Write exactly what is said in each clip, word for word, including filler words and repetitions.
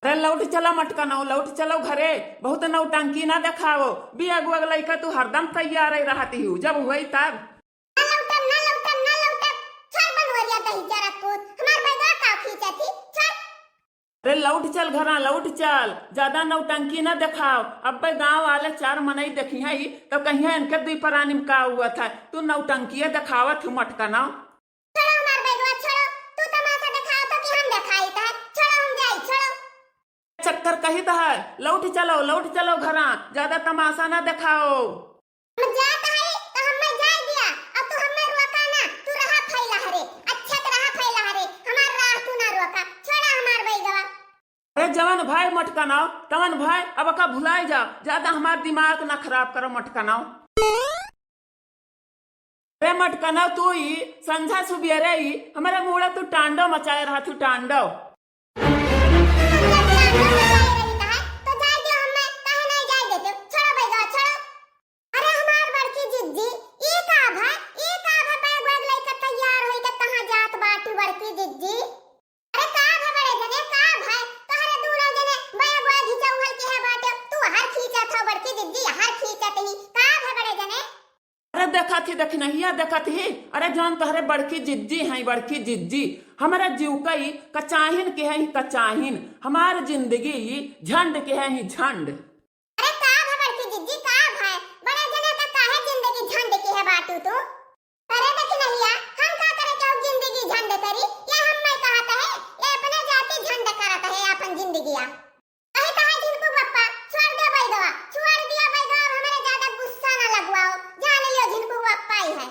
अरे लौट चलो मटकनौ, लौट चलो घरे, बहुत नौटंकी ना देखाओ। बियग वग लइका तू हरदम तैयार ही रहती हूँ, जब हुई तब। ना लौटब, ना लौटब, ना लौटब। छोड़ बनवरिया दही जरा कूद, हमार बैगवा का खींचत ही, छोड़। अरे लौट चल घरा, लौट चल, ज्यादा नौटंकी ना देखाओ। अब्बे गाँव वाले चार मनई देखिहैं ही, तो कहिहैं इनके दुई परानी में का हुआ था, तू नौटंकिये देखावत हूँ मटकनौ। छोड़ो हमार बैगवा, छोड़ो। तू तमाशा देखाओ तो कि हम देखाई तहर? छोड़ो, हम जाई, छोड़ो। चक्कर कही तहर, लौट चलो, लौट चलो घरा, ज्यादा तमाशा ना देखाओ। हम जात हई तो हम्मे जाए दिया, और तू हम्मे रोका ना, तू रहा फैला हरे, अच्छा के रहा फैला हरे, हमार राह तू ना रोका, छोड़ा हमार बैगवा। अरे जवन भाई मटकनौ, तवन भाई, अब का भुलाई जाओ, ज्यादा हमार दिमाग ना खराब करो मटकनौ। अरे मटकनौ तू ही, संझा सुबेरे ही, हमारे मुड़ा तू टांडव मचाए रहा तू टांडव। तो जाए दियो हम्मे, काहे नहीं जाए देते? छोड़ो बैगवा, छोड़ो। अरे हमार बड़की जिज्जी, ई का भय, ई का भय, बैग वैग लइके तैयार होई के कहाँ जात बाटू बड़की जिज्जी? अरे का भय बड़े जने, का भय? तोहरे दूनो जने बैग वैग घिचौहल के है बाटे, तू हर खींचत हो बड़की जिज्जी, हर खींचत ही, का भय बड़े जने? अरे देखत ही, देखनहिया देखत ही, अरे जौन तोहरे बड़की जिज्जी हैं, बड़की जिज्जी, हमारे जीव कई कचाहिन के हैं, कचाहिन, हमार जिंदगी झंड के हैं, झंड। अरे का भय बड़की जिज्जी, का भय? बड़े जने का काहे जिंदगी झंड की है बाटू तू? अरे देखनहिया, हम का करे के अब जिंदगी झंड करी? ये हम मैं कहत है, ये अपने जाति झंड करत है अपन जिंदगिया। कही कहा झिनकू बप्पा, छोड़ दे बैगवा, छोड़ दिया बैगवा, अब हमारे ज्यादा गुस्सा ना लगवाओ, जान लियो झिनकू बप्पा ही है।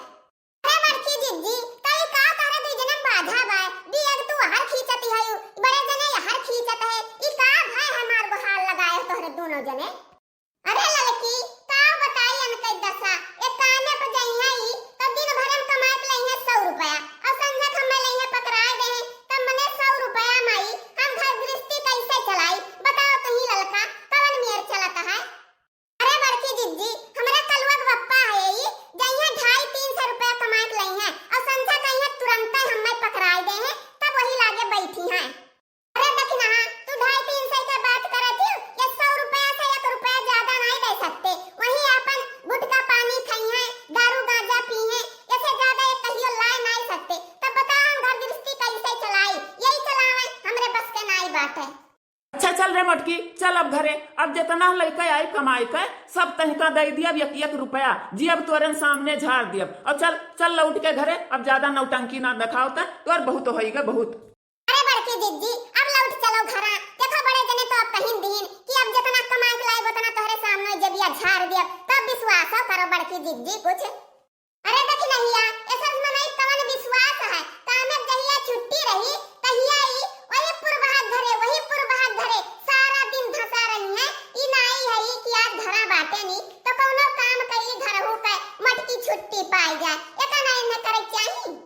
अरे बड़की जिज्जी, त ई का तोहरे दुई जने में बाधा बाय? बियग तू हर खींचत है, बड़े जने हर खींचत है, ई का भय हमार गोहार लगाए तोहरे दूनो जने? अरे ललकी, का बताई अनके दशा, एक कामे पे जइहे ई, त दिन भर में कमाए के लइहे सौ रुपया, और संझा के हम्मे लइहे पकड़ाए देहे, तब मने सौ रुपया माई, हम घर गृहस्थी कैसे चलाई? बताओ तुही ललका, कवन मेर चलत है? अरे बड़की जिज्जी, हमरे कलुआ के बप्पा है ई, जइहे ढाई तीन सौ रुपया कमाए के लइहे, और संझा कइहे तुरंते हम्मे पकड़ाए देहे, तब वही लागे बैठी हैं। अरे दखिनहा, तू ढाई तीन सौ के बात करत हियो, ये सौ रुपया से एक रुपया ज्यादा नाई दे सकते। वहीं आपन गुटखा पानी खइहे, दारू गांजा पीहे, ऐसे ज्यादा ये कहियो लाए नाई सकते। तब बता हम घर गृहस्थी कैसे चलाई? यही चलावे हमरे बस के नाई बाटे। अच्छा चल रे मटकी, चल अब घरे। अब जितना लइके आई कमाई के, सब तनिका दे दियब एक एक रुपया, जियब तोरे सामने झाड़ दियब। अब चल, चल लौट के घरे, अब ज्यादा नौटंकी ना देखाओ त, तोर बहुत होई गे, बहुत। अरे बड़की जिज्जी, अब लौट चलो घरा। देखो बड़े जने तो अब कहिन दीन कि अब जितना कमाए के लायक उतना तोहरे सामने जबिया झाड़ दिया, तब विश्वास हो करो बड़की जिज्जी कुछ। अरे दखिनहिया, ऐसा मनई कवन विश्वास है? कामे जहिया छुट्टी रही, तहिया ई वही पुरबहा घरे, वही पुरबहा घरे सारा दिन धसा रही है। ई नाई है ई कि आज घरा बाटे नी, तो कौनो काम कई घरहू के मटकी छुट्टी पाई जाए, एका नाई न करे चाही।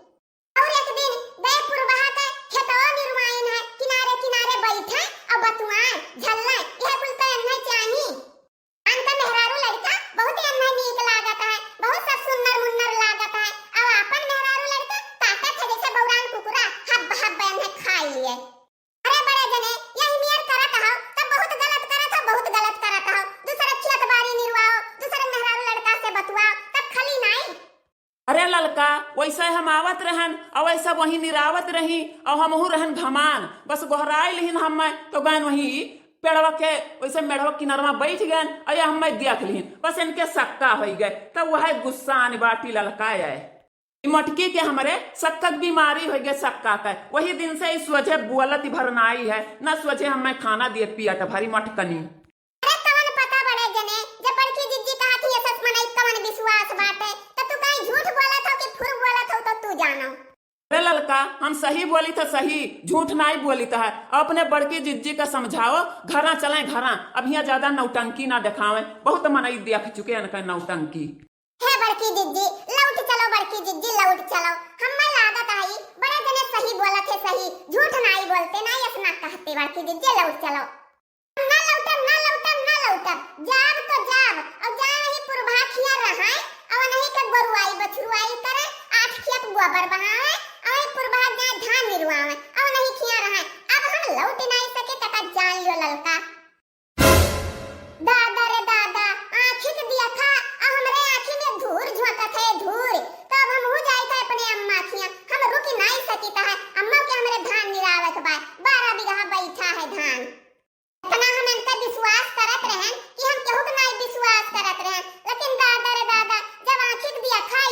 और एक दिन गए पुरबहा के खेतवा निरवाइन है, किनारे किनारे बैठे और बतुआए, झल्ले, यह कुल तो एन्हे चाही। अनका मेहरारू लड़का बहुत एन्हे नीक लागत है, बहुत सब सुन्नर मुन्नर लागत है। अब आपन मेहरारू लड़का काटत है जैसे बौरान कुकुरा, हब हब एन्हे खाई लिए। अरे बड़े जने, यही नियर करत हो, तब बहुत गलत करत हो, बहुत गलत करत हो। दूसरे खेत बाड़ी निरवाओ, दूसरे मेहरारू लड़का से बतुआओ, तब खली नाई। अरे ललका, वैसे हम आवत रहन, और वैसे वहीं निरावत रही, और हमहू रहन घमान, बस गोहराई लिहिन हम्मे, तो गन वहीं पेड़वा के, वैसे मेड़वा किनारवा बैठ गन, और ये हम्मे देख लिहिन, बस इनके सक्का होई गए, तब वह गुस्सा आने बाटी ललका आए। ई मटकी के हमरे सक्का के बीमारी होई गए, सक्का के, वही दिन से ई सोझे बोलत भर नाई है, न सोझे हम्मे खाना दिए पियत भरी मटकनी। अरे कवन पता बड़े जने, जब बड़की जिज्जी कहा थी ऐसा मनई कवन विश्वास बाटे, तो तू कहीं झूठ बोलत हो कि फुर बोलत हो तो तू जानो। अरे ललका, हम सही बोली तो सही, झूठ नाई बोली तो है। अपने बड़की जिज्जी का समझाओ, घरा चलें घरा, अब यहाँ ज्यादा नौटंकी ना देखावें, बहुत मनई देख चुके हैं इनका नौटंकी। हे बड़की जिज्जी, लौट चलो बड़की जिज्जी, लौट चलो। हम्मे लागत आई, बड़े जने सही बोलत है सही, झूठ नाई बोलते, नाई ऐसा ना कहते बड़की जिज्जी, लौट चलो। ना लौटब, ना लौटब, ना लौटब, जाब तो जाब, और जाए वही पुरभा खिया रहाए, और नहीं के गोरुआई बछुरुआई करे, आठ खेत गोबर बहावे, और वही पुरभा जाए धान निरवावे, और नहीं खिया रहाए। अब हम लौट नाई सके त जान लियो ललका। दादा रे दादा, आँखी के दिया था, अब हमरे आँखी में धूर झोंकत है, धूर। तो अब हमहू जाइत है अपने अम्मा खिया, हम रुक नाई सकित है, अम्मा के हमरे धान निरावत बा, बारह बीघा बैठा है धान। इतना हम इनका विश्वास करत रहन कि हम केहू के नाई विश्वास करत रहन, लेकिन दादा रे दादा, जब आँखी के दिया था,